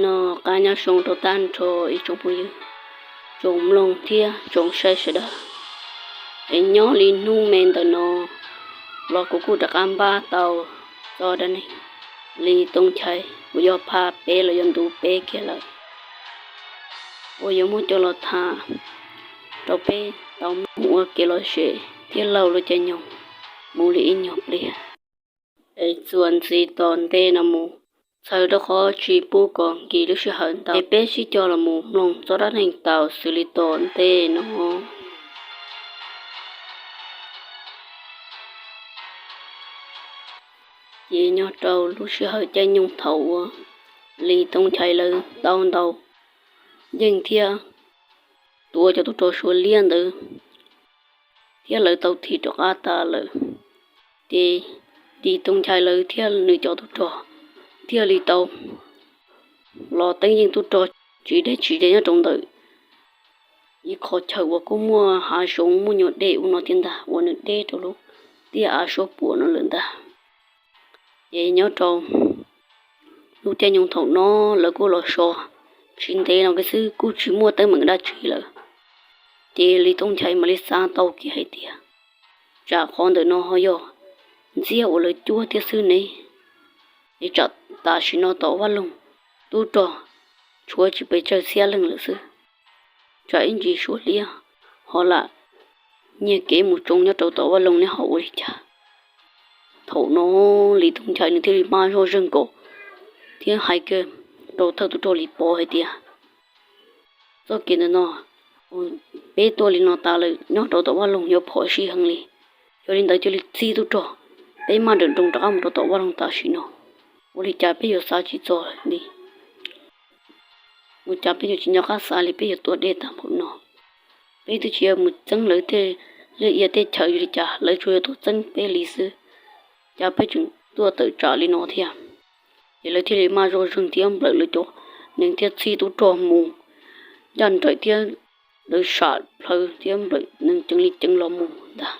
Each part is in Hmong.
No qab nyob zoo rau tag nrho ib tsoom phooj ywg, tsoom mloog thiab tsoom saib sawv daws. Es nyob li hnub me ntawm no los kuv kuj rov qab npaj tau txoj dab neeg Lis Tooj Nchai uas yog phaj peb los yog ntu peb kiag lawm, uas yuav muab coj los tham rau peb tau mloog ua kev lom zem thiab laug lub caij nyoog mus li ib nyuag pliag. Es txuas ntxiv tom ntej no mus, txhawm rau qhov tsis pub kom nkim lub sij hawm ntau, es peb sib coj los mus mloog txoj dab neeg tau xws li tom ntej no. Ces nyob rau lub sij hawm caij nyoog thaum uas Lis Tooj Nchai lawv tau ntaus yeej thiab tua cov tub rog Suav liab ntawd thiab lawv tau thim rov qab tas lawm, ces Lis Tooj Nchai lawv thiab nws cov tub rog thiaj li tau los teeb yeej tub rog tsis deb tsis ze nyob rau ntawm ib qho chaw uas kuj muaj hav zoov muaj nyuag dej ua no thiab ntag, uas nws deb rau lub tiaj av suab puam no lawm ntag. Ces nyob rau lub caij nyoog thaum no lawv kuj los so tsis ntev no xwb kuj tsis muaj teeb meem dab tsi lawm. Ces Lis Tooj Nchai mam li xav tau kiag hais tias, tsam qhov ntawm no ho yog ntxiab uas lawv cuab thiab xwb ne, es tsam tam sim no tom vaj loog tub rog tshuav tsis pes tsawg txhiab leej lawm xwb, tsam ib ntsis Suav liab ho lam nyiag kev mus tsoo nyob rau tom vaj loog ne ho ua li cas. Thaum no Lis Tooj Nchai nws thiaj li maj zog zeeg nkaus thiab hais kiag rau thawj tub rog Lis Pov hais tias, txoj kev ntawm no peb tuaj li no tas lawm, nyob rau tom vaj loog yuav phom sij heev li. Yog li ntawd cia li txhij tub rog, peb maj nrawm nroos rov qab mus rau tom vaj loog tam sim no. Ua li cas peb yuav xav tsis txog li, ua cas peb yuav tsis nco qab xav li, peb yuav tua dej tag npaum no. Peb twb tsis yog mus txeeb lawv tej liaj ia teb chaws li cas, lawv tsuas yog tuaj txeeb peb li xwb, cas peb tseem tuaj tawm tsam li no thiab. Ces lawv thiaj li maj zog zeeg thiab nplawm lawv cov nees thiab txhij tub rog mus ncaj nraim thiab lawv sam plhaw thiab nplawm nees ceev li ceev los mus ntag.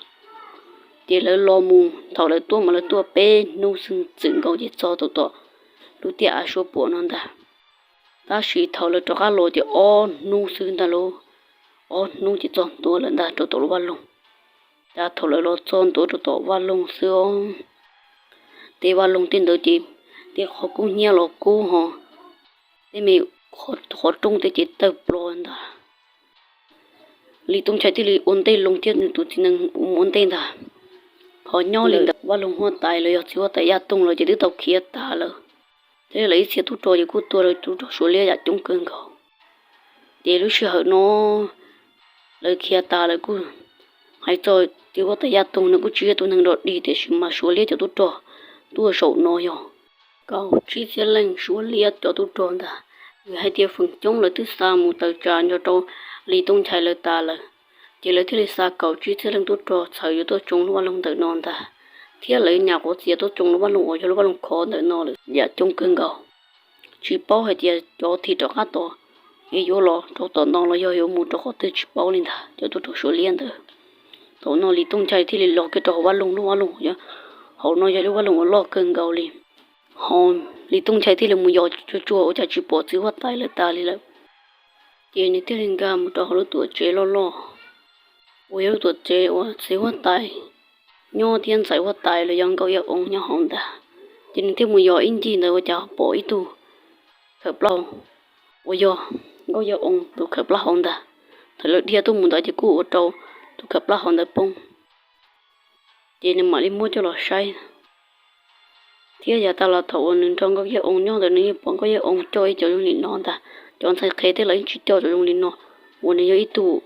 Ces lawv los mus, thaum lawv tuaj mas lawv tuaj peb hnub xwb txwm nkaus ces txog tau tom lub tiaj av suab puam no ntag. Tab sis thaum lawv rov qab los ces ob hnub xwb ntag lauj, ob hnub ces txog ntua lawm ntag rau tom lub vaj loog. Cas thaum lawv los txog ntua rau tom vaj loog xwb, tej vaj loog tej ntawd ces tej qhov kub hnyiab los kub ho, tej me qhov rooj tej ces tawg plho ntag. Lis Tooj Nchai thiaj li ua ntej loo thiab nws tus txiv nees mus ua ntej ntag. Qhov nyob li ntawd vaj loog huab tais los yog txiv huab tais Yaj Toog los ces twb tau khiav tas lawm, thiab lawv ib txhia tub rog ces kuj tua lawv tub rog Suav liab yam coob kawg nkaus. Ces lub sij hawm no lawv khiav tas lawv kuj hais txog txiv huab tais Yaj Toog, nws kuj tsis yog tus neeg dog dig tiam sis mas Suav liab cov tub rog tuaj zaum no yog kaum tsib txhiab leej Suav liab cov tub rog ntag. Vim hais tias feem coob lawv twb xa mus tawm tsam nrog rau Lis Tooj Nchai lawv tas lawm, ces lawv thiaj li xa kaum tsib txhiab leej tub rog txhawm yuav tuaj tsoo lub vaj loog ntawm no ntag, thiab lawv nyas quav txiav tuaj tsoo lub vaj loog uas yog lub vaj loog khov ntawm no lawm yam coob kawg nkaus. Tsis paub hais tias cov thim rov qab tod es yuav los rau tom no los yog yuav mus rau qhov twg tsis paub li ntag cov tub rog Suav liab ntawd. Thaum no Lis Tooj Nchai thiaj li los kiag rau hauv vaj loog, lub vaj loog hauv no yog lub vaj loog uas loj kawg nkaus li. Ho Lis Tooj Nchai thiaj li mus yos tsuag tsuag ua cas tsis pom txiv huab tais lawv tas li lawm. Ces nws thiaj li nkag mus rau hauv lub tuam tsev loj loj uas yog lub tuam tsev uas txiv huab tais nyob thiab ntxhais huab tais los yog Nkauj Yaj Oo nyob hauv ntag. Ces nws thiaj mus yos ib ncig ntawd ua cas pom ib tug khawm plaub hau uas yog Nkauj Yaj Oo tus khawm plaub hau ntag. Thaum lawv dhia tuaj mus ntawd ces kuj ua rau tus khawm plaub hau ntawd poob. Ces nws mam li muab coj los saib thiab yav tas los thaum uas nws nrog Nkauj Yaj Oo nyob ntawd nws yeej pom Nkauj Yaj Oo coj ib co zoo li no ntag. Cov ntxhais qhev tej los yeej tsis coj cov zoo li no uas nws yog ib tug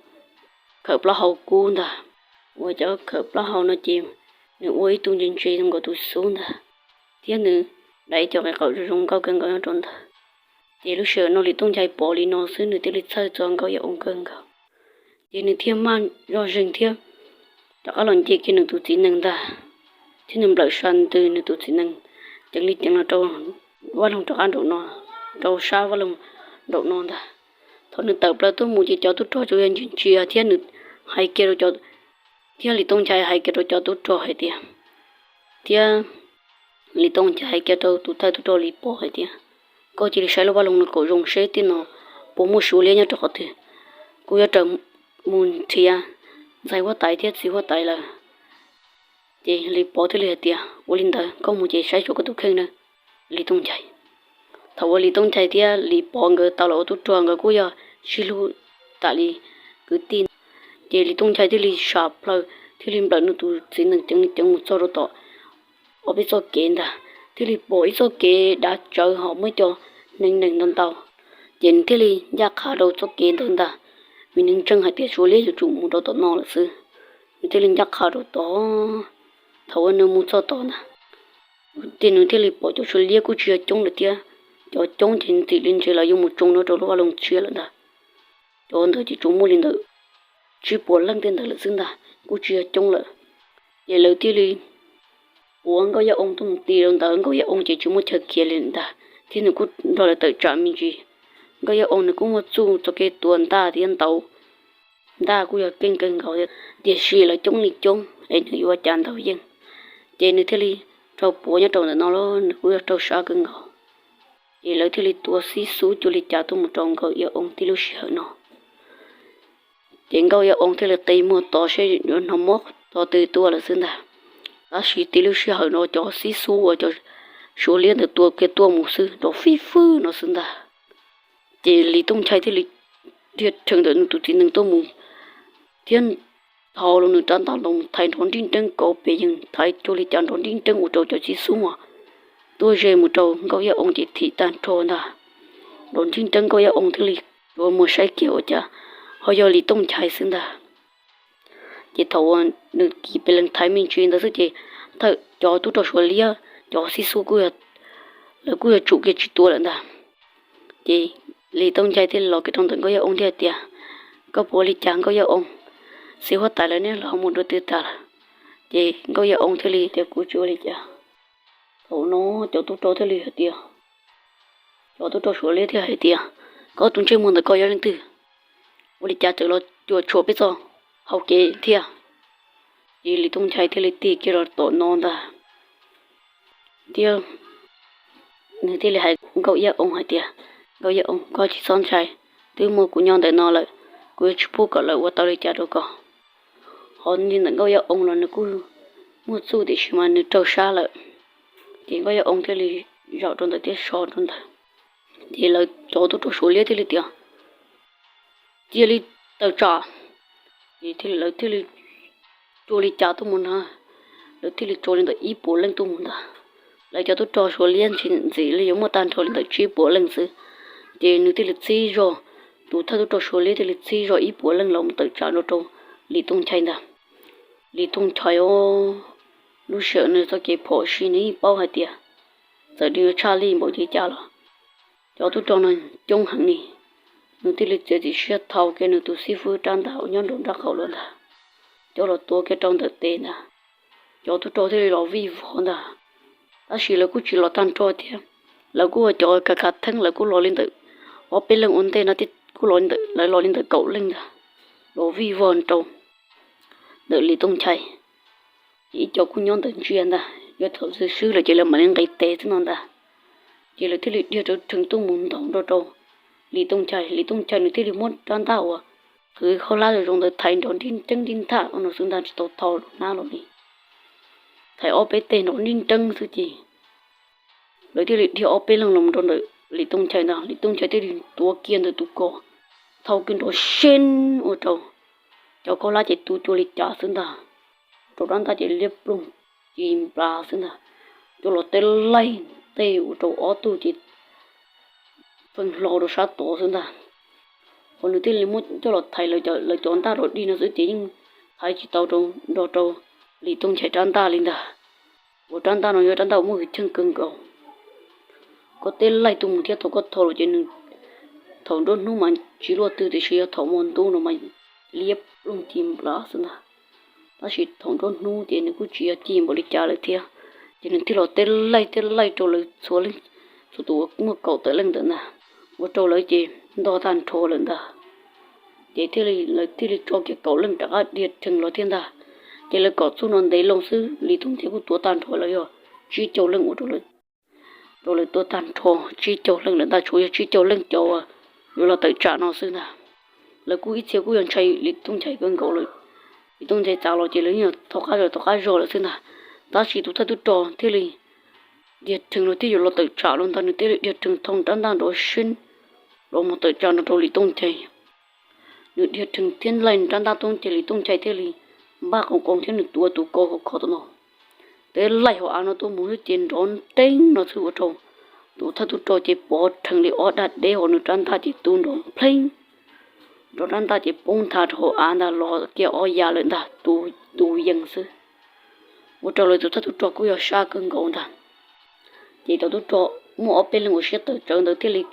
khawm plaub hau kub ntag. Uas cov khawm plaub hau no ces nws ua ib tug ntse ntse zoo nkaus tus xub ntag, thiab nws daim cov qe qaum zoo zoo nkauj kawg nkaus nyob rau ntawd. Ces lub sij hawm no Lis Tooj Nchai pom li no xwb nws thiaj li txhawj txog Nkauj Yaj Oo kawg nkaus. Ces nws thiaj maj zog zeeg thiab rov qab los nce kiag nws tus txiv nees ntag, thiab nws nplawm sa ntws nws tus txiv nees ceev li ceev los rau vaj loog rov qab nraum no, rau sab vaj loog nraum no ntag. Thaum nws tawm plaws tuaj mus ces cov tub rog tsuas yog ntsia ntsia thiab nws hais kiag rau, thiab Lis Tooj Nchai hais kiag rau cov tub rog hais tias, thiab Lis Tooj Nchai hais kiag rau tus thawj tub rog Lis Pov hais tias, koj cia li saib lub vaj loog no kom zoo seb tej no puas muaj Suav liab nyob rau qhov twg. Kuv yuav raws mus nrhiav ntxhais huab tais thiab txiv huab tais lawm. Ces Lis Pov thiaj li hais tias, ua li ntawd koj mus ces saib xyuas koj tus kheej na, Lis Tooj Nchai. Thaum uas Lis Tooj Nchai thiab Lis Pov nkawd tau los ua tub rog, nkawd kuj yog sib hlub tas li kwv tij. Ces Lis Tooj Nchai thiaj li sam plaws thiaj li nplawm nws tus txiv nees ceev li ceev mus txog rau tom ob peb txoj kev ntag, thiaj li pom ib txoj kev dav tsawv ho muaj cov hneev nees ntau ntau. Ces nws thiaj li ncaj qha rau txoj kev ntawd ntag, vim nws ntseeg hais tias Suav liab yuav tsum mus rau tom no lawm xwb. Nws thiaj li ncaj qha rau tod. Thaum uas nws mus txog tod ntag, ces nws thiaj li pom cov Suav liab kuj tsis yog coob lawm thiab. Cov coob ces ntxim li ntshe lawv yuav mus tsoo no rau lub vaj loog tshiab lawm ntag. Cov ntawd ces tsuas muaj li ntawm tsib puas leej tej ntawd lawm xwb ntag, kuj tsis yog coob lawm. Ces lawv thiaj li ua Nkauj Yaj Oo tuaj mus ti rau ntawd. Nkauj Yaj Oo ces tsis muaj chaw khiav li ntag, thiab nws kuj nrog lawv tawm tsam me ntsis. Nkauj Yaj Oo nws kuj muaj txuj txoj kev tua ntaj thiab ntaus ntaj kuj yog keej kawg nkaus thiab, tiam sis lawv coob li coob es nws yuav ua cas ntaus yeej. Ces nws thiaj li raug puav nyob rau ntawm no los nws kuj yog raug sab kawg nkaus. Ces lawv thiaj li tua xib xub cuag li cas tuaj mus rau Nkauj Yaj Oo tib lub sij hawm no. Ces Nkauj Yaj Oo thiaj li qi muag tos seb yuav hnov mob qhov twg tuaj lawm xwb ntag. Tab sis tib lub sij hawm no cov xib xub uas cov Suav liab ntawd tua kiag tuaj mus xwb, nrov fij fwb no xwb ntag. Ces Lis Tooj Nchai thiaj li dhia rhees ntawm nws tus txiv nees tuaj mus thiab thau los nws rab ntaj los thaiv nrov nrij nreeb kauv pes yees, thaiv cuag li cas nrov nrij nreeb ua rau cov xib xub tuaj ze mus rau Nkauj Yaj Oo ces thim tag nrho ntag. Nrov nrij nreeb Nkauj Yaj Oo thiaj li rua muag saib kiag ua cas ho yog Lis Tooj Nchai xwb ntag. Ces thaum uas nws kis pes lees thaiv me ntsis ntawd xwb ces thawj cov tub rog Suav liab, cov xib xub kuj, lawv kuj yuav tsum kiag tsis tua lawm ntag. Ces Lis Tooj Nchai thiaj li los kiag rau ntawm Nkauj Yaj Oo thiaj hais tias, koj puas ua li cas Nkauj Yaj Oo? Txiv huab tais lawv neb los mus dua twg tas lawm? Ces Nkauj Yaj Oo thiaj li tias, kuv tsis ua li cas. Thaum no cov tub rog thiaj li hais tias, cov tub rog Suav liab thiaj hais tias, koj tus ntsej muag ntawm koj yog leej twg? Ua li cas tseem los cuam tshuam peb txoj hau kev thiab? Ces Lis Tooj Nchai thiaj li tig kiag rau tom no ntag. Thiab nws thiaj li hais Nkauj Yaj Oo hais tias, Nkauj Yaj Oo, koj tsis txhob ntshai, twb muaj kuv nyob ntawm no lawm, kuv yuav tsis pub kom lawv ua tau li cas rau koj. Ho li ntawm Nkauj Yaj Oo los nws kuj muaj txuj tiam sis mas nws raug sab lawm. Ces Nkauj Yaj Oo thiaj li zaum rau ntawm thiab so rau ntawd. Ces lawv cov tub rog Suav liab thiaj li tias, cia li tawm tsam. Ces lawv thiaj li rua li cas tuaj mus na, lawv thiaj li rua li ntawm ib puas leej tuaj mus ntag. Lawv cov tub rog Suav liab ntxim li yuav muaj tag nrho li ntawm tsib puas leej xwb. Ces nws thiaj li txib zog, tus thawj tub rog Suav liab thiaj li txib zog ib puas leej los mus tawm tsam rau rau Lis Tooj Nchai ntag. Lis Tooj Nchai os, lub sij hawm nws txoj kev phom sij nws yeej paub hais tias txawm nws yuav tshaj lij npaum li cas los cov tub rog no coob heev li. Nws thiaj li txiav txim siab thau kiag nws tus xib fwb rab ntaj uas nyob nraum nraub qaum los ntag, coj los tua kiag rau ntawm tes ntag. Cov tub rog thiaj li los vij vog ntag. Tab sis lawv kuj tsis los tag nrho thiab, lawv kuj ua cov kav kav theeb, lawv kuj los li ntawm ob peb leej ua ntej no, kuj los li ntawm, lawv los li ntawm kaum leej ntag, los vij vog rau ntawm Lis Tooj Nchai. Ces ib co kuj nyob ntawm ntsia ntag, yog thaum twg swb lawm ces lawv mam li nqis tes xwb no ntag. Ces lawv thiaj li dhia rawv rhees tuaj mus ntaus nrog rau Lis Tooj Nchai. Lis Tooj Nchai nws thiaj li muab rab ntaj uas qhwv khaub hlab zoo zoo ntawd thaiv nrov nrij nreeb nrij nthaj no xwb ntag, tsis tau thau lub hnab los li. Thaiv ob peb teg nrov nrij nreeb xwb ces lawv thiaj li dhia ob peb leeg los rau ntawm Lis Tooj Nchai ntag. Lis Tooj Nchai thiaj li tuav kiag ntawm tus ko, thau kiag nrov seeb ua rau cov khaub hlab ces tu cuag li cas xwb ntag, rau rab ntaj ces liab ploog ci nplas xwb ntag. Coj los tej laij tej ua rau ob tug ces feej hlo rau sab tod xwb ntag. Qhov nws thiaj li muab coj los thaiv lawv cov ntaj rau dig no xwb ces yeej thaiv tsis tau rau nrog rau Lis Tooj Nchai rab ntaj li ntag. Ua rab ntaj no yog rab ntaj uas muaj hwj chim kawg nkaus. Koj tej laij tuaj mus thiab thaum koj thau los ces nws thaum nruab hnub mas tsis luaj twg tiam sis yog thaum hmo ntuj no mas liab ploog ci nplas xwb ntag. Tab sis thaum nruab hnub ces nws kuj tsis yog ci npaum li cas lawm thiab. Ces nws thiaj los tej laij tej laij rau lawv txhua leej, txhua tus uas muaj kaum tawm leej ntawd ntag, ua rau lawv ces ntog tag nrho lawm ntag. Ces thiaj li lawv thiaj li tso kiag kaum leej rov qab dhia rhees los thiab ntag. Ces lawv kom txuj no ntev loo xwb, Lis Tooj Nchai kuj tuav tag nrho lawv yog tsib caug leej ua rau lawv rau lawv tuaj tag nrho tsib caug leej lawm ntag, tshuav yog tsib caug leej cov yuav los tawm tsam no xwb ntag. Lawv kuj ib txhia kuj yog ntshai Lis Tooj Nchai kawg nkaus lawm. Lis Tooj Nchai txav los ces lawv yeej thov qab zog thov qab zog lawm xwb ntag. Tab sis tus thawj tub rog thiaj li dhia rhees los thiaj yuav los tawm tsam los ntag, nws thiaj li dhia rhees thau rab ntaj nrov sib los mus tawm tsam nrog rau Lis Tooj Nchai. Nws dhia rhees thiab laij rab ntaj tuaj ces Lis Tooj Nchai thiaj li npaj qoos qoos thiab nws tuav tus kaus khov kho tom no, thiab laij hauv av no tuaj mus xwb ces nrov nreeb no xwb ua rau tus thawj tub rog ces pov rhees li ob dag deb hauv nws rab ntaj ces tu nrov npleeb, nrov rab ntaj ces poob nthav rau hauv av ntag, los kiag ob yav lawm ntag, tu yees xwb. Ua rau lawv tus thawj tub rog kuj yog sab kawg nkaus ntag. Ces cov tub rog muaj ob peb leeg uas siab tawv tsawv ntawd thiaj li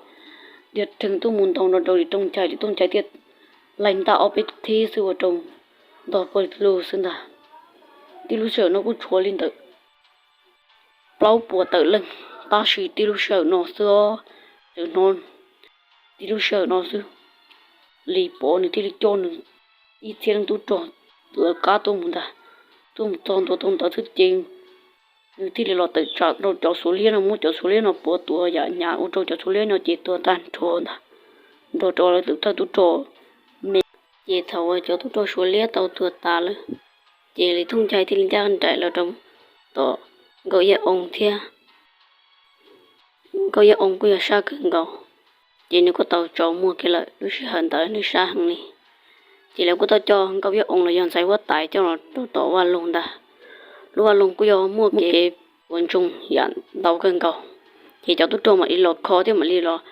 dhia rhees tuaj mus ntaus nrog rau Lis Tooj Nchai, Lis Tooj Nchai thiaj laij ntaj ob peb thib xwb ua rau ntog pawg lug xwb ntag. Tib lub sij hawm no kuj tshuav li ntawm plaub puas tawm leej, tab sis tib lub sij hawm no xwb, tseem hnov tib lub sij hawm no xwb, Lis Pov nws thiaj li coj nws ib txhiab leej tub rog lawv qab tuaj mus ntag, tuaj mus txog ntua tau ntawd xwb ces nws thiaj li los tawm tsam rau cov Suav liab no, muab cov Suav liab no puav tuav yam hnyav ua rau cov Suav liab no ces tuag tag nrho ntag, nrog rau lawv tus thawj tub rog me. Ces thaum uas cov tub rog Suav liab tau tuag tas lawm, ces Lis Tooj Nchai thiaj li ncaj nraim los rau tom Nkauj Yaj Oo thiab. Nkauj Yaj Oo kuj yog sab kawg nkaus, ces nws kuj tau tsaus muag kiag lawm, lub sij hawm ntawd nws sab heev li. Ces lawv kuj tau coj Nkauj Yaj Oo los yog ntxhais huab tais coj los rau tom vaj loog ntag. Lub vaj loog kuj yog muaj kev puas ntsoog yam ntau kawg nkaus, ces cov tub rog mam li los kho thiab mam li los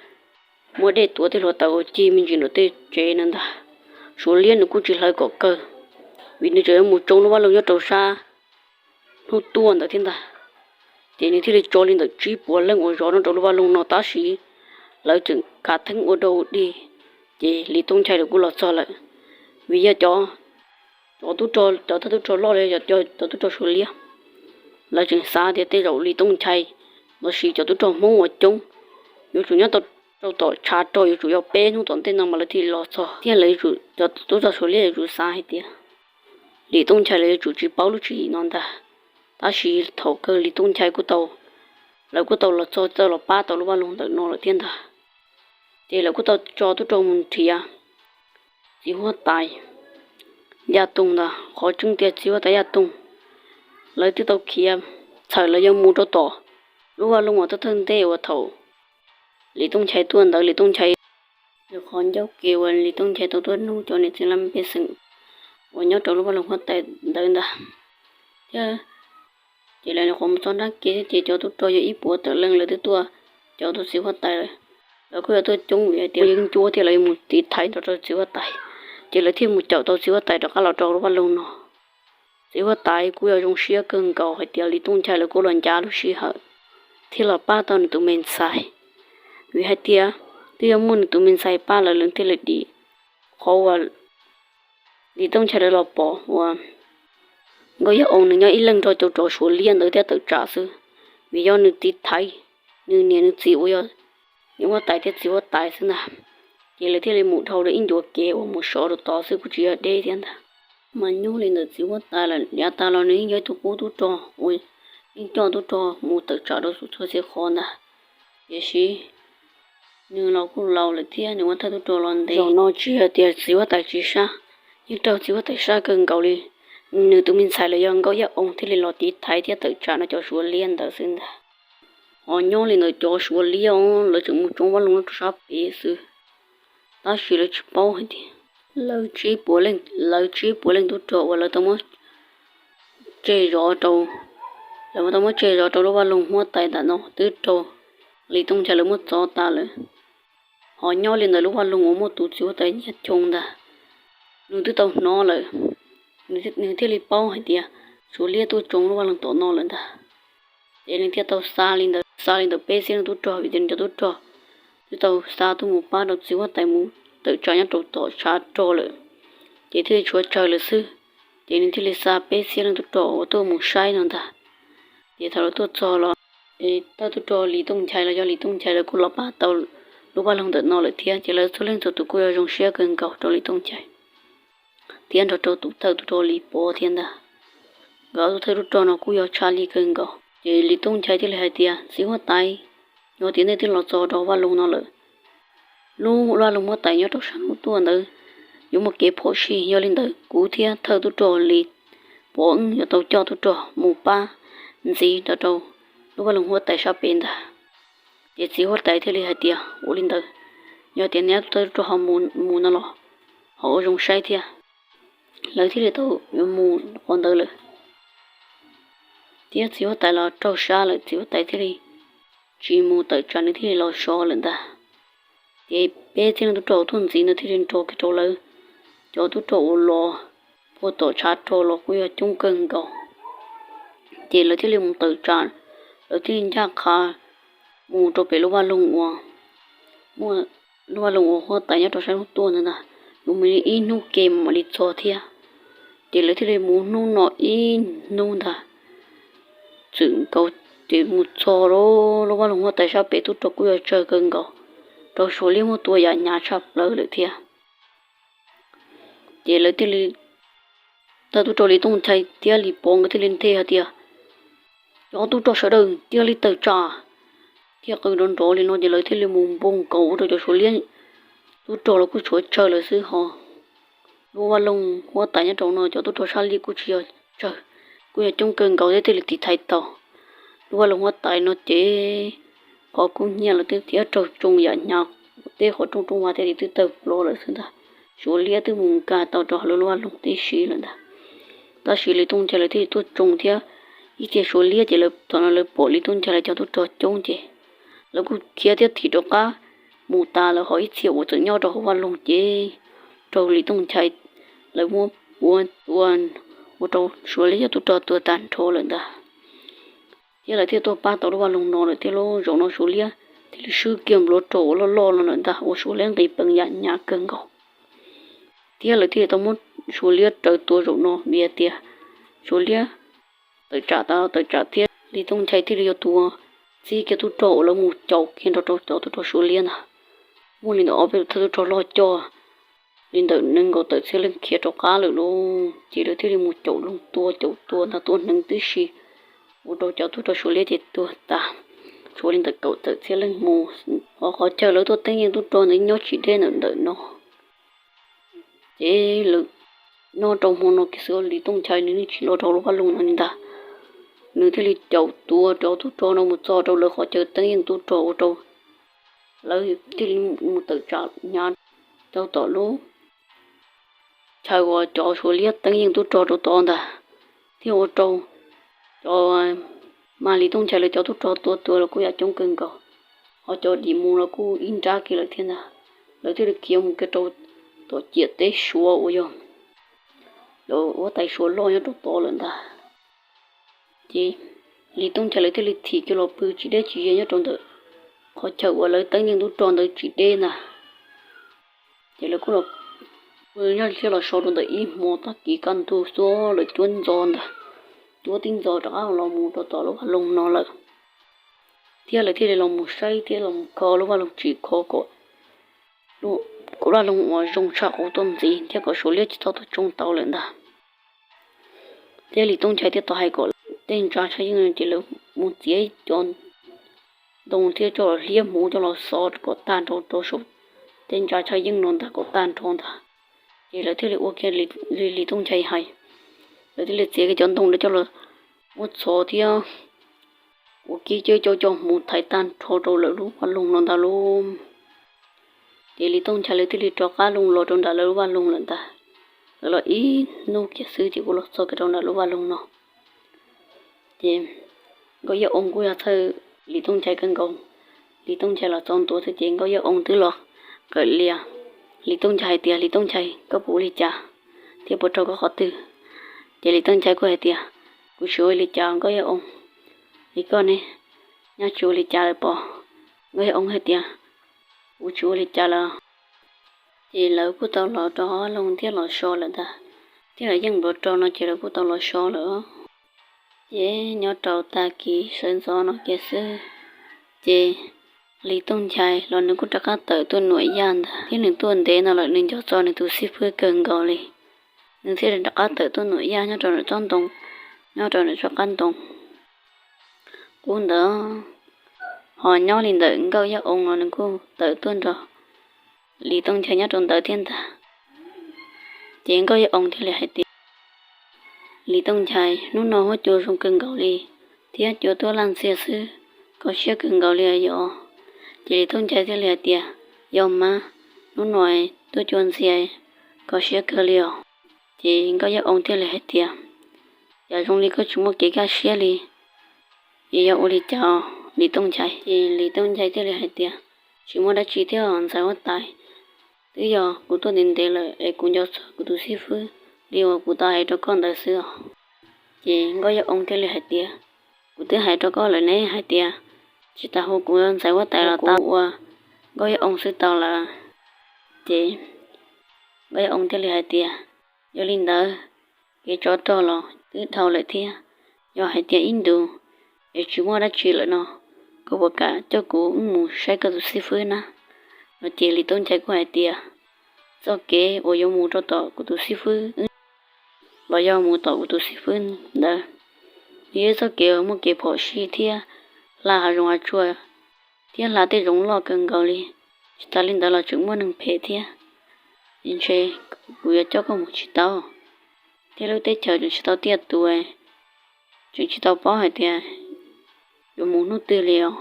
muab dej tuav tej hluav taws uas cig me ntsis nram tej tsev no ntag. Suav liab nws kuj tsis hlawv kom kawg, vim nws tseem yuav mus tsoo lub vaj loog nyob rau sab hnub tuaj ntawd thiab ntag. Ces nws thiaj li tso li ntawm tsib puas leej uas zov nyob rau lub vaj loog no tab sis lawv tseem khav theeb ua dog ua dig, ces Lis Tooj Nchai lawv kuj los txog lawm. Vim yog cov, cov tub rog, cov thawj tub rog loj los yog cov tub rog Suav liab, lawv tseem xav tias tej zaum Lis Tooj Nchai los sis cov tub rog Hmoob uas coob yuav tsum nyob rau tom tshav rog, yuav tsum yog peb hnub tom ntej no mas lawv thiaj li los txog thiab lawv yuav tsum, cov tub rog Suav liab yuav tsum xav hais tias Lis Tooj Nchai lawv yuav tsum tsis paub lub tswv yim no ntag. Tab sis thaum kawg Lis Tooj Nchai kuj tau, lawv kuj tau los txog, tau los pab tau lub vaj loog ntawm no lawm thiab ntag. Ces lawv kuj tau tso tub rog mus nrhiav txiv huab tais Yaj Toog ntag. Qhov tseeb tias txiv huab tais Yaj Toog lawv twb tau khiav txhawm lawv yuav mus rau tom lub vaj loog uas thawj thawj ntej uas thaum Lis Tooj Nchai tuaj ntawd, Lis Tooj Nchai, yog qhov ncauj kev uas Lis Tooj Nchai tau tuaj nug cov niam txiv laj mej pej xeem uas nyob rau lub vaj loog huab tais ntawd ntag. Thiab ces lawv nyuam qhuav mus txog nrab kev thiab ces cov tub rog yog ib puas tawm leej lawv twb tuaj caum tau txiv huab tais lawm. Lawv kuj yog tuaj coob vim hais tias yeeb ncuab thiab lawv yuav mus tiv thaiv nrog rau txiv huab tais, ces lawv thiaj mus caum tau txiv huab tais rov qab los rau lub vaj loog no. Txiv huab tais kuj yog zoo siab kawg nkaus hais tias Lis Tooj Nchai lawv kuj los ncav lub sij hawm thiab los pab tau nws tus me ntxhais, vim hais tias twb yog muaj nws tus me ntxhais pab lawv, lawv thiaj li dim qhov uas Lis Tooj Nchai lawv los pom uas Nkauj Yaj Oo nws nyob ib leeg nrog cov tsov Suav liab ntawd thiab tawm tsam xwb, vim yog nws tiv thaiv nws niam nws txiv uas yog niam huab tais thiab txiv huab tais xwb ntag. Ces lawv thiaj li mus dhau lawv ib ncua kev uas mus sov rau tod xwb, kuj tsis yog deb thiab ntag. Mas nyob li ntawm txiv huab tais lawm yav tas los nws yeej yog ib tug qub tub rog uas yeej coj tub rog mus tawm tsam rau txhua txhua txhia qhov ntag. Tiam sis nws los kuj laus lawm thiab nws ua thawj tub rog los ntev. Zaum no tsis hais tias txiv huab tais tsis sab, yeej raug txiv huab tais sab kawg nkaus li. Nws tus me ntxhais los yog Nkauj Yaj Oo thiaj li los tiv thaiv thiab tawm tsam no cov Suav liab ntawd xwb ntag. Ho nyob li ntawm cov Suav liab os, lawv tseem mus tsoo vaj loog nyob rau sab pem xwb, tab sis lawv tsis paub hais tias lawv tsib puas leej, lawv tsib puas leej tub rog uas lawv tau muab tseg zov rau, lawv tau muab tseg zov rau lub vaj loog huab tais ntawm no twb raug Lis Tooj Nchai lawv muab txov tas lawm. Ho nyob li ntawm lub vaj loog uas muaj tus txiv huab tais Nyiaj Choo ntag, nws twb tau hnov lawm, nws thiaj li paub hais tias Suav liab tuaj tsoo lub vaj loog tom no lawm ntag. Ces nws thiaj tau xa li ntawd, xa li ntawd peb txhiab leej tub rog, vim tias nws cov tub rog twb tau xa tuaj mus pab rau txiv huab tais mus tawm tsam nyob rau tom tshav rog lawm, ces thiaj li tshuav tsawg lawm xwb. Ces nws thiaj li xa peb txhiab leej tub rog uas tuaj mus saib no ntag. Ces thaum lawv tuaj txog los, es thawj tub rog Lis Tooj Nchai los yog Lis Tooj Nchai lawv kuj los pab tau lub vaj loog ntawm no lawm thiab, ces lawv txhua leej txhua tus kuj yog zoo siab kawg nkaus rau Lis Tooj Nchai thiab nrog rau tus thawj tub rog Lis Pov thiab ntag. Nkawd ob tug thawj tub rog no kuj yog tshaj lij kawg nkaus. Ces Lis Tooj Nchai thiaj li hais tias, txiv huab tais, Yog tias nej twb los txog rau vaj loog no lawm, lub vaj loog huab tais nyob rau sab hnub tuaj ntawd yuav muaj kev phom sij. Yog li ntawd kuv thiab thawj tub rog Lis Pov wb yuav tau coj tub rog mus pab ntxiv rau rau lub vaj loog huab tais sab pem ntag. Ces txiv huab tais thiaj li hais tias, ua li ntawd, yog tias neb thawj tub rog ho mus no los ho ua zoo saib thiab. Lawv thiaj li tau yuav mus qhov ntawd lawm. Thiab txiv huab tais los raug sab lawm, txiv huab tais thiaj li tsis mus tawm tsam, nws thiaj li los so lawm ntag. Ces peb txhiab leej tub rog tuaj ntxiv no thiaj li nrog kiag rau lawv cov tub rog uas los puag tom tshav rog los kuj yog coob kawg nkaus. Ces lawv thiaj li mus tawm tsam, lawv thiaj li ncaj qha mus rau pem lub vaj loog uas, lub vaj loog uas huab tais nyob rau sab hnub tuaj ntawd ntag. Yuav mus li ib hnub ke mam li txog thiab. Ces lawv thiaj li mus hnub no ib hnub ntag, txwm nkaus ces mus txog lub vaj loog huab tais sab pem tub rog kuj yog tsawg kawg nkaus, rau Suav liab muab tua yam hnyav tshaj plaws lawm thiab. Ces lawv thiaj li, thawj tub rog Lis Tooj Nchai thiab Lis Pov nkawd thiaj li nthe hais tias, cov tub rog sawv daws cia li tawm tsam. Thiaj qw nrov nrov li no ces lawv thiaj li mus npog nkaus ua rau cov Suav liab tub rog los kuj tshuav tsawg lawm xwb ho. Lub vaj loog huab tais nyob rau no cov tub rog sab liab kuj tsis yog tsawg, kuj yog coob kawg nkaus thiab thiaj li tiv thaiv tau. Lub vaj loog huab tais no ces qhov kub hnyiab lawv twb thiab raug tsoo yam hnyav, tej qhov rooj rooj vag thiaj li twb tawg plho lawm xwb ntag. Suav liab twb mus nkag tau rau hauv lub vaj loog tib si lawm ntag. Tab sis Lis Tooj Nchai lawv thiaj li tuaj tsoo thiab ib txhia Suav liab ces lawv thaum no lawv pom Lis Tooj Nchai lawv cov tub rog coob ces lawv kuj khiav thiab thim rov qab mus tas lawm, ho ib txhia uas tseem nyob rau hauv vaj loog ces raug Lis Tooj Nchai lawv muab ua tua, ua rau Suav liab cov tub rog tuag tag nrho lawm ntag. Thiab lawv thiaj tuaj pab tau lub vaj loog no lawm thiab lub zaum no Suav liab thiaj li swb kiag npluav rog uas loj loj no lawm ntag, ua Suav liab nqis peev yam hnyav kawg nkaus. Thiab lawv thiaj li tau muab Suav liab raws tua zaum no vim hais tias Suav liab tawm tsam tas tawm tsam thiab Lis Tooj Nchai thiaj li yog tus txib kiag tub rog uas lawv mus caum kiag nrog rau cov tub rog Suav liab ntag. Muaj li ntawm ob peb thawj tub rog loj coj li ntawm nees nkaum tawm txhiab leej khiav rov qab lawm lauj. Ces lawv thiaj li mus caum loog tua caum tua ntag, tua hneev tib si, ua rau cov tub rog Suav liab ces tuag tas, tshuav li ntawm kaum tawm txhiab leej mus. Ho qhov chaw lawv tuaj teeb yeej tub rog ntawd nyob tsis deb ntawm ntawm no. Ces lawv nyob rau hmo no kiag xwb Lis Tooj Nchai nws yeej tsis los rau lub vaj loog no li ntag. Nws thiaj li caum tua cov tub rog no mus txog rau lawv qhov chaw teeb yeej tub rog ua rau lawv thiaj li mus tawm tsam hnyav rau tom lub chaw uas cov Suav liab teeb yeej tub rog rau tod ntag, thiab ua rau cov, mas Lis Tooj Nchai lawv cov tub rog tua tua los kuj yam coob kawg nkaus, ho cov dim mus los kuj ib nrab kiag lawm thiab ntag. Lawv thiaj li khiav mus kiag rau tom ciam teb Suav uas yog lawv huab tais Suav loj nyob rau tod lawm ntag. Ces Lis Tooj Nchai lawv thiaj li thim kiag los pw tsis deb tsis ze nyob rau ntawm qhov chaw uas lawv teeb yeej tub rog ntawd tsis deb ntag. Ces lawv kuj los pw nyob thiab los so rau ntawm ib hmo tag kis kaj ntug xwb lawv cuab ntxov ntag, cuab tib ntxov rov qab los mus rau tom lub vaj loog no lawm. Thiab lawv thiaj li los mus saib thiab los mus kho lub vaj loog tsim kho kom, kom vaj loog uas zoo tshaj qub tuaj ntxiv thiab kom Suav liab tsis txhob tuaj tsoo tau lawm ntag. Thiab Lis Tooj Nchai thiaj tau hais kom tej ntsa tshaj yeej no ces lawv mus txiav cov ntoo thiab coj los hliab hmuv coj los xov kom tag nrho rau saum tej ntsa tshaj yeej no ntag kom tag nrho ntag. Ces lawv thiaj li ua kiag li Lis Tooj Nchai hais, lawv thiaj li txiav kiag cov ntoo ntawd coj los muab txhov thiab ua kib coj coj hmuv thaiv tag nrho rau lawv lub vaj loog no ntag lauj. Ces Lis Tooj Nchai lawv thiaj li rov qab los rau nram lawv lub vaj loog lawm ntag. Lawv los ib hnub kiag xwb ces kuj los txog kiag rau nram lub vaj loog no. Ces Nkauj Yaj Oo kuj yog thawj Lis Tooj Nchai kawg nkaus. Lis Tooj Nchai los txog ntua xwb ces Nkauj Yaj Oo twb los qawm lias. Lis Tooj Nchai hais tias, Lis Tooj Nchai, koj puas ua li cas thiab puas raug koj qhov twg? Ces Lis Tooj Nchai kuj hais tias, Kuv tsis ua li cas Nkauj Yaj Oo. Es koj ne, nyob tsis ua li cas lawm pom? Nkauj Yaj Oo hais tias, Kuv tsis ua li cas lawm. Ces lawv kuj tau los rau hauv loog thiab los so lawm ntag. Thiab lawv yeej npluav rog no ces lawv kuj tau los so lawm. Ces nyob rau tag kis sawv ntxov no kiag xwb, ces Lis Tooj Nchai los nws kuj rov qab tawm tuaj Nuam Yaj ntag. Thiab nws tuaj ntev no lawm nws nco txog nws tus xib fwb kawg nkaus li. Nws thiaj li rov qab tawm tuaj Nuam Yaj nyob rau nram tsob ntoo, nyob rau nram tsob qab ntoo qub ntawd. Ho nyob li ntawm Nkauj Yaj Oo los nws kuj tawm tuaj nrog Lis Tooj Nchai nyob rau ntawd thiab ntag. Ces Nkauj Yaj Oo thiaj li hais tias, Lis Tooj Nchai, hnub no huab cua zoo kawg nkaus li, thiab cua tuaj laj ntxiag xwb, kho siab kawg nkaus li yom. Ces Lis Tooj Nchai thiaj li hais tias, Yog mas, hnub no tuaj cua ntxiag, kho siab kawg li os. Ces Nkauj Yaj Oo thiaj li hais tias, Cas zoo li koj tsis muaj kev kaj siab li, es yog ua li cas Lis Tooj Nchai? Ces Lis Tooj Nchai thiaj li hais tias, Tsis muaj dab tsi thiab os ntxhais huab tais, twb yog kuv tuaj ntev ntev lawm es kuv nco txog kuv tus xib fwb li uas kuv tau hais rau koj ntawd xwb os. Ces Nkauj Yaj Oo thiaj li hais tias, Kuv twb hais rau koj lawm ne hais tias tsis tas hu kuv ntxhais huab tais los tau, ua Nkauj Yaj Oo xwb tau lawm. Ces Nkauj Yaj Oo thiaj li hais tias, Yog li ntawd, kev tsov rog los twb dhau lawm thiab, yog hais tias ib ntus es tsis muaj dab tsi lawm no, koj puas kam coj kuv wb mus saib koj tus xib fwb na? No ces Lis Tooj Nchai kuj hais tias, Txoj kev uas yuav mus rau tom kuv tus xib fwb los yog mus tom kuv tus xib fwb ntawd, nws yog txoj kev uas muaj kev phom sij thiab hla hav zoov hav tsuag thiab hla tej zoov loj kawg nkaus li. Tsis tas li ntawd los tseem muaj neeg phem thiab. Ntshe kuv yuav coj koj mus tsis tau, thiab lub teb chaws tseem tsis tau tiaj tus, tseem tsis tau paub hais tias yuav mus hnub twg li os.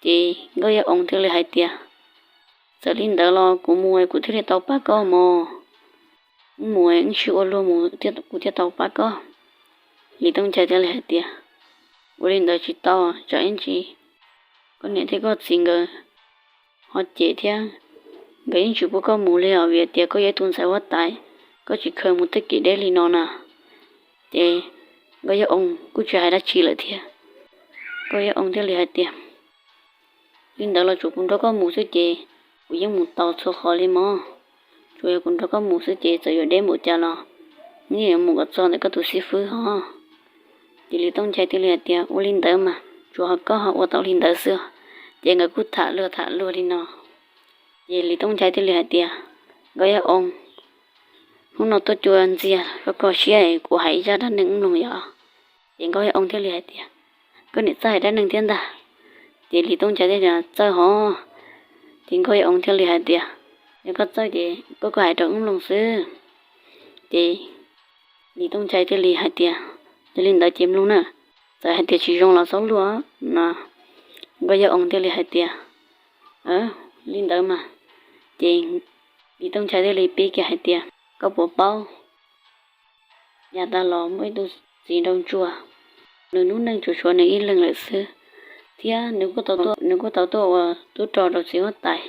Ces Nkauj Yaj Oo thiaj li hais tias, Txawm li ntawd los kuv mus kuv thiaj li tau pab koj mog. Wb mus wb sib ua luag mus kuv thiaj tau pab koj. Lis Tooj Nchai thiaj li hais tias, Ua li ntawd tsis tau, tsam ib ntsis koj niam thiab koj txiv nkawd ho cem thiab, nkawd yeej tsis pub koj mus li os, vim tias koj yog ib tug ntxhais huab tais, koj tsis khaws mus tej kev deb li no na. Ces Nkauj Yaj Oo kuj tsis hais dab tsi lawm thiab. Nkauj Yaj Oo thiaj li hais tias, Li ntawd los tsuas kuv nrog koj mus xwb ces kuv yeej mus tau txhua qhov li mog. Tsuas yog kuv nrog koj mus xwb ces txawm yuav deb npaum cas los yeej yuav mus kom txog ntawm koj tus xib fwb ho. Ces Lis Tooj Nchai thiaj li hais tias, Ua li ntawd mas tsuas ho koj ho ua tau li ntawd xwb os. Ces nkawd kuj tham luag tham luag li no. Ces Lis Tooj Nchai thiaj li hais tias, Nkauj Yaj Oo, hnub no tuaj cua ntxiag koj kho siab es kuv hais ib zaj dab neeg wb mloog yom. Ces Nkauj Yaj Oo thiaj li hais tias, Koj niam txawj hais dab neeg thiab ntag. Ces Lis Tooj Nchai thiaj tias, Txawj hov. Ces Nkauj Yaj Oo thiaj li hais tias, Yog koj txawj ces koj koj hais rau wb mloog xwb. Ces Lis Tooj Nchai thiaj li hais tias, Yog li ntawd ces mloog na, txawm hais tias tsis zoo los txhob luag no. Nkauj Yaj Oo thiaj li hais tias, Li ntawd mas. Ces Lis Tooj Nchai thiaj li pib kiag hais tias, Koj puas paub yav tas los muaj ib tug txiv nraug ntsuag, nws lub neej tsuas tshuav nws ib leeg lawm xwb, thiab nws kuj tau tuaj ua tub rog rau txiv huab tais.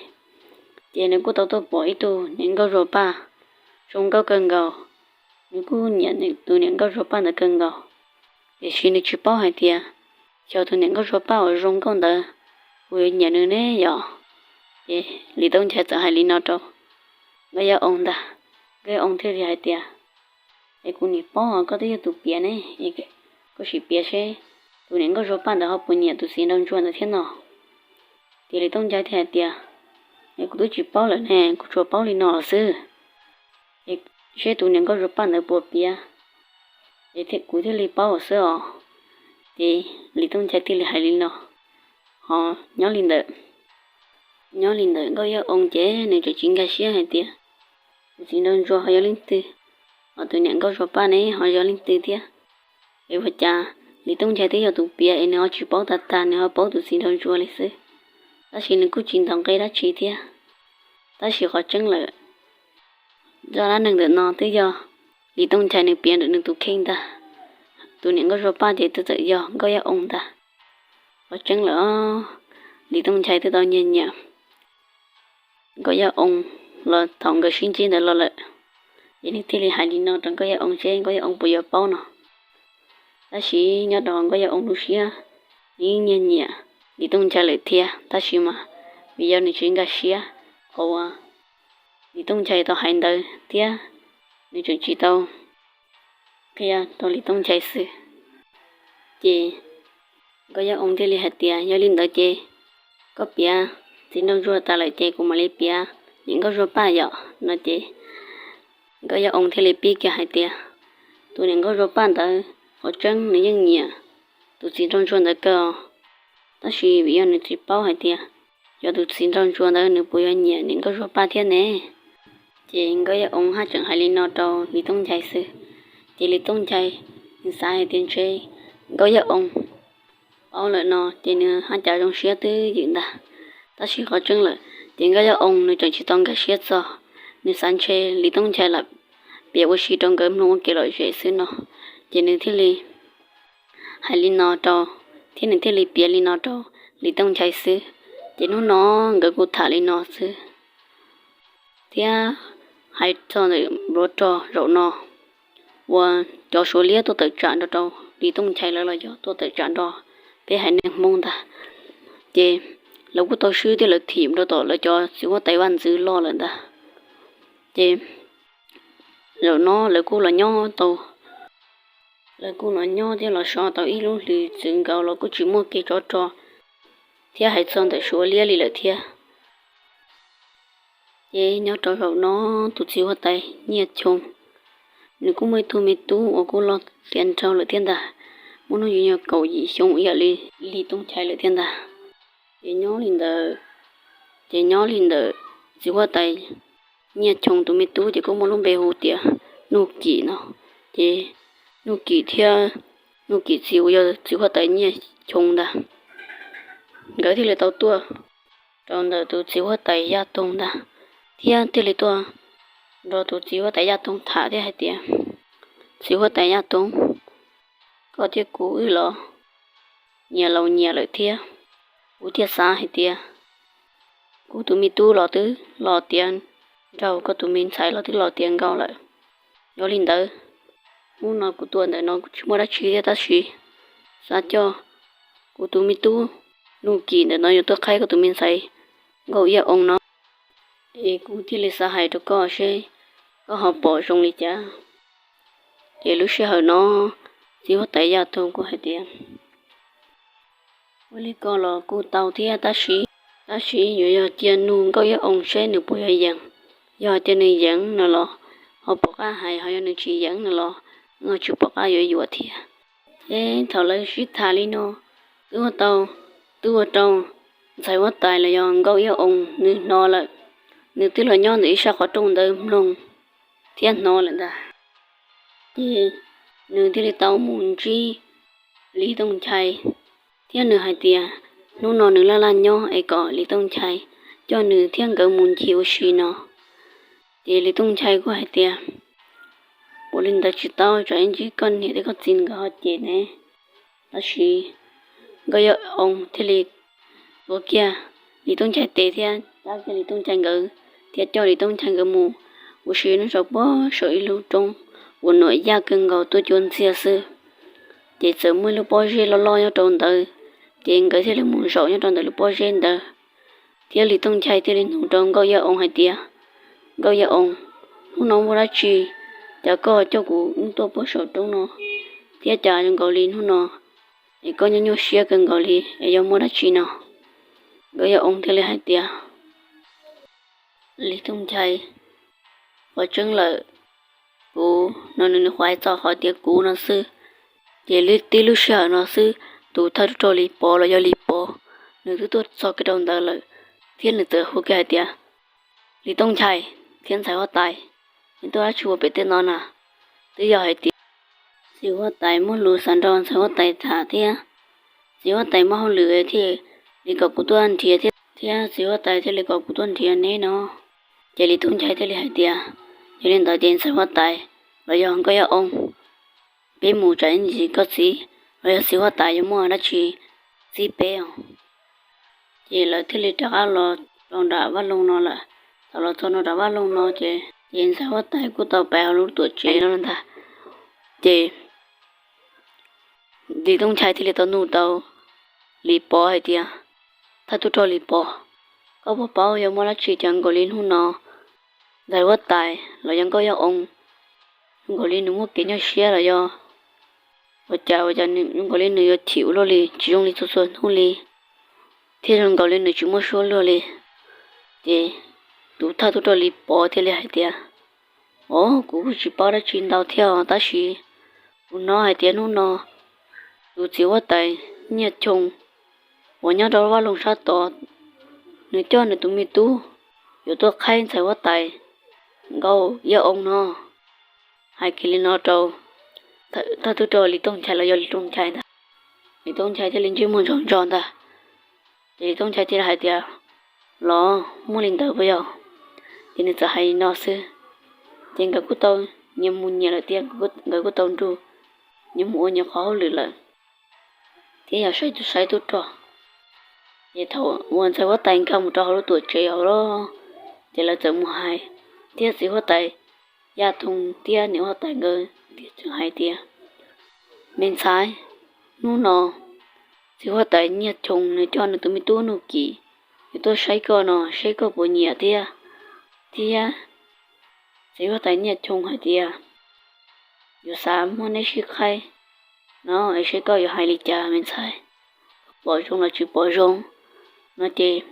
Ces nws kuj tau tuaj pom ib tug niam nkauj Zuag Paj zoo nkauj kawg nkaus. Nws kuj nyiam tus niam nkauj Zuag Paj ntawd kawg nkaus, tiam sis nws tsis paub hais tias xyov tus niam nkauj Zuag Paj uas zoo nkauj ntawd puas yuav nyiam nws ne yom. Ces Lis Tooj Nchai txawm hais li no rau Nkauj Yaj Oo ntag. Nkauj Yaj Oo thiaj li hais tias, Es kuv nim paub koj twb yog tus piav ne, koj sim piav seb tus niam nkauj Zuag Paj ntawd ho puas nyiam tus txiv nraug ntsuag ntawd thiab no. Ces Lis Tooj Nchai thiaj hais tias, Es kuv twb tsis paub lawm ne, kuv tsuas paub li no los xwb. Es seb tus niam nkauj Zuag Paj ntawd puas piav, es kuv thiaj li paub xwb os. Ces Lis Tooj Nchai thiaj li hais li no. Ho nyob li ntawm, nyob li ntawm Nkauj Yaj Oo ces nws tseem tsis nkag siab hais tias tus txiv nraug ntsuag ho yog leej twg, ho tus niam nkauj Zuag Paj ne ho yog leej twg thiab. Es ua cas Lis Tooj Nchai twb yog tus piav es nws ho tsis paub tag tag, nws ho paub tus txiv nraug ntsuag li xwb. Tab sis nws kuj tsis ntaus nqe dab tsi thiab. Tab sis qhov tseeb lawm, zaj dab neeg ntawm no twb yog Lis Tooj Nchai nws piav ntawm nws tus kheej ntag. Tus niam nkauj Zuag Paj ces twb txawm yog Nkauj Yaj Oo ntag. Qhov tseeb lawm, Lis Tooj Nchai twb tau nyiag nyiam Nkauj Yaj Oo los thaum nkawd sib ntsib ntawd los lawm. Ces nws thiaj li hais li no rau Nkauj Yaj Oo seb Nkauj Yaj Oo puas yuav paub no. Tab sis nyob rau Nkauj Yaj Oo lub siab, nws yeej nyiag nyiam Lis Tooj Nchai lawm thiab, tab sis mas vim yog nws tsis nkag siab qhov uas Lis Tooj Nchai tau hais ntawd thiab nws tseem tsis tau qhia rau Lis Tooj Nchai xwb. Ces Nkauj Yaj Oo thiaj li hais tias, Yog li ntawd ces koj piav txiv nraug ntsuag tas lawm ces kuv mam li piav niam nkauj Zuag Paj yom no. Ces Nkauj Yaj Oo thiaj li pib kiag hais tias, Tus niam nkauj Zuag Paj ntawd qhov tseeb nws yeej nyiam tus txiv nraug ntsuag ntawd kawg os. Tab sis vim yog nws tsis paub hais tias cov tus txiv nraug ntsuag ntawd nws puas yuav nyiam niam Nkauj Zuag Paj thiab ne. Ces Nkauj Yaj Oo haj tseem hais li no rau Lis Tooj Nchai xwb, ces Lis Tooj Nchai nws xav hais tias ntshe Nkauj Yaj Oo paub lawm no ces nws haj cas zoo siab twb ywm ntag. Tab sis qhov tseeb lawm ces Nkauj Yaj Oo nws tseem tsis tau nkag siab txog, nws xav ntshe Lis Tooj Nchai lam piav ua si rau nkawd mloog ua kev lom zem xwb no, ces nws thiaj li hais li no rau, thiab nws thiaj li piav li no rau Lis Tooj Nchai xwb. Ces hnub no nkawd kuj tham li no xwb. Thiab hais txog ntawm npluav rog zaum no, uas cov Suav liab tuaj tawm tsam nrog rau Lis Tooj Nchai lawv los yog tuaj tawm tsam nrog peb haiv neeg Hmoob ntag, ces lawv kuj tau swb thiab lawv thim rau tom lawv cov txiv huab tais vaj ntxwv loj lawm ntag. Ces zaum no lawv kuj los nyob tau, lawv kuj los nyob thiab los so tau ib lub hlis txwv nkaus los kuj tsis muaj kev tsov rog thiab hais txog ntawm Suav liab li lawm thiab. Ces nyob rau zaum no tus txiv huab tais Nyiaj Choo, nws kuj muaj ib tug me tub uas kuj loj tiav nraug lawm thiab ntag, muaj hnub nyoog kaum yim xyoo ib yam li Lis Tooj Nchai lawm thiab ntag. Ces nyob li ntawd, ces nyob li ntawd txiv huab tais Nyiaj Choo tus me tub ces kuj muaj lub npe hu tias Nuj Kim no. Ces Nuj Kim thiab Nuj Kim txiv uas yog txiv huab tais Nyiaj Choo ntag, nkawd thiaj li tau tuaj rau ntawm tus txiv huab tais Yaj Toog ntag, thiab thiaj li tuaj nrog tus txiv huab tais Yaj Toog tham thiab hais tias, txiv huab tais Yaj Toog, koj thiab kuv wb los nyias laus nyias lawm thiab, kuv thiaj xav hais tias kuv tus me tub los twb los tiav nraug, koj tus me ntxhais los twb los tiav nkauj lawm. Yog li ntawd, hnub no kuv tuaj ntawm no kuv tsis muaj dab tsi thiab tab sis xav coj kuv tus me tub Nuj Kim ntawm no yuav tuaj qhaib koj tus me ntxhais Nkauj Yaj Oo no, es kuv thiaj li xav hais rau koj seb koj ho pom zoo li cas. Ces lub sij hawm no txiv huab tais Yaj Toog kuj hais tias, ua li ko los kuj tau thiab tab sis, tab sis yuav yog cia nug Nkauj Yaj Oo seb nws puas yuav yeem. Yog hais tias nws yeem no los ho pom qab hais, ho yog nws tsis yeem no los ho tsis pom qab yuav yuam thiab. Ces thaum lawv sib tham li no, twb ua tau, twb ua rau ntxhais huab tais los yog Nkauj Yaj Oo nws hnov lawm, nws twb los nyob ntawm ib sab qhov rooj ntawd mloog thiab hnov lawm ntag. Ces nws thiaj li tau mus ntsib Lis Tooj Nchai, thiab nws hais tias hnub no nws laj laj nyob es kom Lis Tooj Nchai coj nws thiab nkawd mus ncig ua si no. Ces Lis Tooj Nchai kuj hais tias, ua li ntawd tsis tau, tsam ib ntsis koj niam thiab koj txiv nkawd ho cem ne. Tab sis Nkauj Yaj Oo thiaj li tuav kiag Lis Tooj Nchai tes thiab cab kiag Lis Tooj Nchai nkawd, thiab coj Lis Tooj Nchai nkawd mus ua si nyob rau puag saum ib lub roob uas nuam yaj kawg nkaus tuaj cua ntxiag xwb. Ces txawm muaj ib lub pob zeb loj loj nyob rau ntawd, ces nkawd thiaj li mus zaum nyob rau ntawm lub pob zeb ntawd. Thiab Lis Tooj Nchai thiaj li nug rau Nkauj Yaj Oo hais tias, Nkauj Yaj Oo, hnub no muaj dab tsi, cas koj coj kuv wb tuaj puag saum roob no, thiab cas zoo nkaus li hnub no es koj nyuaj nyuaj siab kawg nkaus li, es yog muaj dab tsi no? Nkauj Yaj Oo thiaj li hais tias, Lis Tooj Nchai, qhov tseeb lawm, kuv no nws nws hais txog qhov tias kuv no xwb, ces tib lub sij hawm no xwb, tus thawj tub rog Lis Pov los yog Lis Pov, nws twb tuaj txog kiag rau ntawd lawm, thiab nws txawm hu kiag hais tias, Lis Tooj Nchai thiab ntxhais huab tais, nej tuaj dab tsi ua pem tej no na? Twb yog hais tias txiv huab tais muaj lus xav nrog ntxhais huab tais tham thiab txiv huab tais muaj hauj lwm thiaj li kom kuv tuaj nrhiav thiab, thiab txiv huab tais thiaj li kom kuv tuaj nrhiav neb no. Ces Lis Tooj Nchai thiaj li hais tias, yog li ntawd ces ntxhais huab tais los yog Nkauj Yaj Oo, peb mus, tsam ib ntsis koj txiv los yog txiv huab tais yuav muaj dab tsi txib peb os. Ces lawv thiaj li rov qab los rau nram vaj loog no lawm. Thaum los txog no rau vaj loog no ces, ces ntxhais huab tais kuj tau pais hauv lub tuam tsev no ntag. Ces Lis Tooj Nchai thiaj li tau nug tau Lis Pov hais tias, thawj tub rog Lis Pov, koj puas paub yog muaj dab tsi cas nkaus li hnub no ntxhais huab tais los yog Nkauj Yaj Oo zoo nkaus li nws muaj kev nyuaj siab los yog ua cas ua cas zoo nkaus li nws yuav chim ua luaj li, tsis zoo li txhua txhua hnub li, thiab zoo nkaus li nws tsis muaj suab luag li? Ces tus thawj tub rog Lis Pov thiaj li hais tias, o, kuv kuj tsis paub dab tsi ntau thiab os, tab sis kuv hnov hais tias hnub no tus txiv huab tais Nyiaj Choo uas nyob rau lub vaj loog sab tod, nws coj nws tus me tub yuav tuaj qhaib ntxhais huab tais Nkauj Yaj Oo no. Hais kiag li no rau thawj tub rog Lis Tooj Nchai los yog Lis Tooj Nchai ntag. Lis Tooj Nchai thiaj li ntsej muag ntsoog ntso ntag. Ces Lis Tooj Nchai thiaj li hais tias, los muaj li ntawd puas yog? Ces nws txawm hais li no xwb. Ces nkawd kuj tau nyias mus nyias lawm thiab, nkawd kuj tau nrug nyias mus ua nyias qhov hauj lwm lawm, thiab yog saib tub saib tub rog. Ces thaum uas ntxhais huab tais nkag mus rau hauv lub tuam tsev hauv los, ces lawv txawm mus hais, thiab txiv huab tais Yaj Toog thiab niam huab tais nkawd thiaj tseem hais tias, me ntxhais, hnub no txiv huab tais Nyiaj Choo nws coj nws tus me tub Nuj Kim yuav tuaj saib koj no, saib koj puas nyiam thiab. Thiab txiv huab tais Nyiaj Choo hais tias, yuav xav muab neb sib qhaib no es seb koj yuav hais li cas me ntxhais, pom zoo los tsis pom zoo. No ces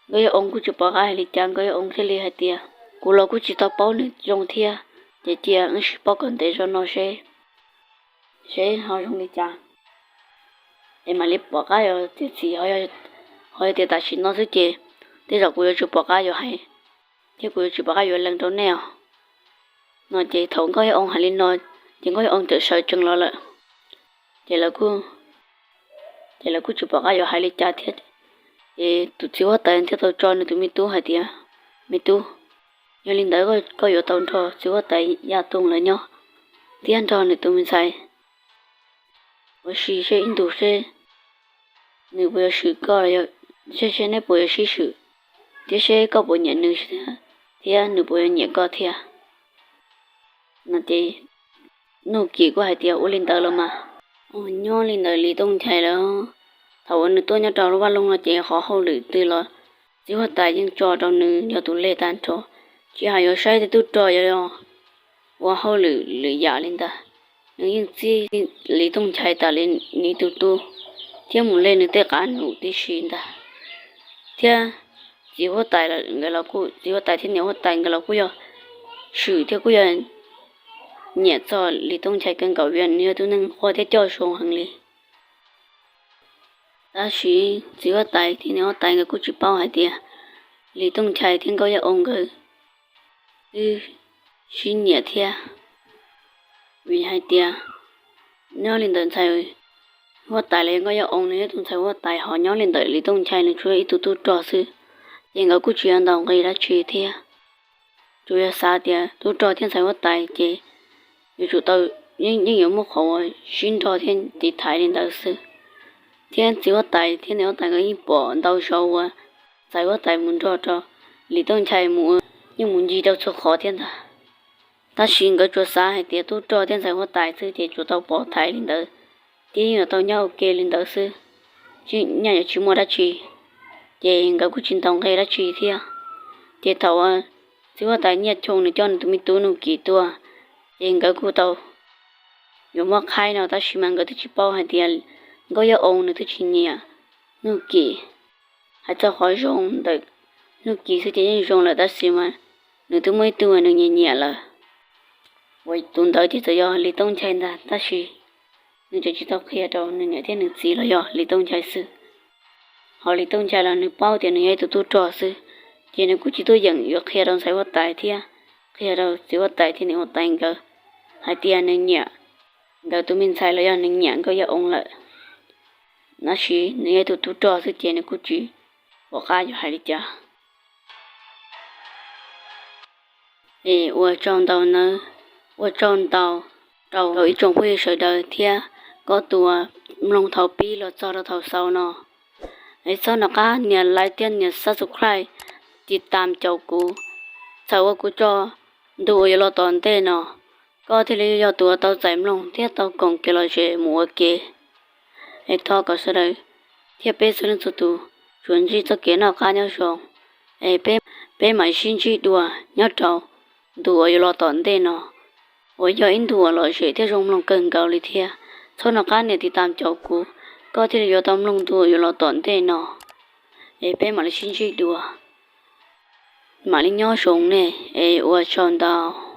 Nkauj Yaj Oo kuj tsis pom qab hais li cas, Nkauj Yaj Oo thiaj li hais tias, kuv los kuj tsis tau paub nws zoo thiab, ces cia wb sib paub kom ntev zog no seb, seb ho zoo li cas es mam li pom qab yuav txiav txim. Ho yog tias tam sim no xwb ces tej zaum kuv yuav tsis pom qab yuav hais, thiab kuv yuav tsis pom qab yuav lees rau nej os. No ces thaum Nkauj Yaj Oo hais li no, ces Nkauj Yaj Oo txawm sawv tsees los lawm. Ces lawv kuj, ces lawv kuj tsis pom qab yuav hais li cas thiab. Ces tus txiv huab tais thiaj tau tso nws tus me tub hais tias, me tub, yog li ntawd koj yuav tau nrog txiv huab tais Yaj Toog lawv nyob, thiab nrog nws tus me ntxhais ua si seb ib ntus seb nws puas yuav swm koj, seb seb neb puas yuav sib swm, thiab seb koj puas nyiam nws thiab, thiab nws puas yuav nyiam koj thiab. No ces Nuj Kim kuj hais tias, ua li ntawd los mas. Nyob li ntawd Lis Tooj Nchai lawm, thaum uas nws tuaj nyob rau lub vaj loog no ces qhov hauj lwm twg los txiv huab tais yeej tso rau nws yog tus leg tag nrho, tsis hais yuav saib tej tub rog, yuav ua hauj lwm lwm yam li ntawd, nws yeej txib Lis Tooj Nchai tas li nws tus tub, thiab mus leg nws tej qab num tib si ntag. Thiab txiv huab tais nkawd los kuj, txiv huab tais thiab niam huab tais nkawd los kuj yog swm thiab kuj yog nyiam txog Lis Tooj Nchai kawg nkaus vim nws yog tus neeg quaj thiab coj zoo heev li. Tab sis txiv huab tais thiab niam huab tais nkawd kuj tsis paub hais tias Lis Tooj Nchai thiab Nkauj Yaj Oo nkawd twb sib nyiam thiab, vim hais tias nyob li ntawm ntxhais huab tais los yog Nkauj Yaj Oo nws yog tus ntxhais huab tais, ho nyob li ntawm Lis Tooj Nchai nws tsuas yog ib tug tub rog xwb, ces nkawd kuj tsis yog ntaus nqi dab tsi thiab. Tsuas yog xav tias tub rog thiab ntxhais huab tais ces yuav tsum tau, yeej yuav muaj qhov uas sib nrog thiab tiv thaiv li ntawd xwb. Thiab txiv huab tais thiab niam huab tais nkawd yeej pom ntau zaus uas ntxhais huab tais mus nrog rau Lis Tooj Nchai mus, yeej mus ncig rau txhua qhov thiab ntag. Tab sis nkawd tsuas xav hais tias tub rog thiab ntxhais huab tais xwb ces tsuas tau pov thaiv li ntawd, thiab yeej yuav tau nyob ua ke li ntawd xwb, nyaj yuav tsis muaj dab tsi, ces nkawd kuj tsis ntaus nqi dab tsi thiab. Ces thaum uas txiv huab tais Nyiaj Choo nws coj nws tus me tub Nuj Kim tuaj, ces nkawd kuj tau yuav muab qhaib no, tab sis mas nkawd twb tsis paub hais tias Nkauj Yaj Oo nws twb tsis nyiam Nuj Kim. Hais txog qhov zoo ntawm Nuj Kim xwb ces yeej zoo lawm, tab sis mas nws twb muaj ib tug nws nyiam nyiam lawm, uas tus ntawd ces txawm yog Lis Tooj Nchai ntag, tab sis nws tseem tsis tau qhia rau nws niam thiab nws txiv los yog Lis Tooj Nchai xwb. Ho Lis Tooj Nchai los nws paub tias nws yog ib tug tub rog xwb, ces nws kuj tsis tuaj yeem yuav qhia rau ntxhais huab tais thiab qhia rau txiv huab tais thiab niam huab tais nkawd hais tias nws nyiam nkawd tus me ntxhais los yog nws nyiam Nkauj Yaj Oo lawm. Tab sis nws yog ib tug tub rog xwb ces nws kuj tsis pom qab yuav hais li cas. Es ua tsaug ntau nawb, ua tsaug ntau rau ib tsoom phooj ywg sawv daws thiab koj tus uas mloog thaum pib los txog rau thaum xaus no. Es txhob nco qab nias like thiab nias subscribe, tiv tam caum kuv, txhawm uas kuv tso ntu uas yuav los tom ntej no, koj thiaj li yog tus uas tau txais mloog thiab tau koom kev lom zem mus ua ke. Es thov kom sawv daws thiab peb txhua leej txhua tus tsuas ntsib txoj kev noj qab nyob zoo, es peb mam sib ntsib dua nyob rau ntu uas yuav los tom ntej no, uas yog ib ntu uas lom zem thiab zoo mloog kawg nkaus li thiab. Txhob nco qab nias tiv tam caum kuv, koj thiaj li yuav tau mloog ntu uas yuav los tom ntej no. Es peb mam li sib ntsib dua, mam li nyob zoo nej, es ua tsaug ntau.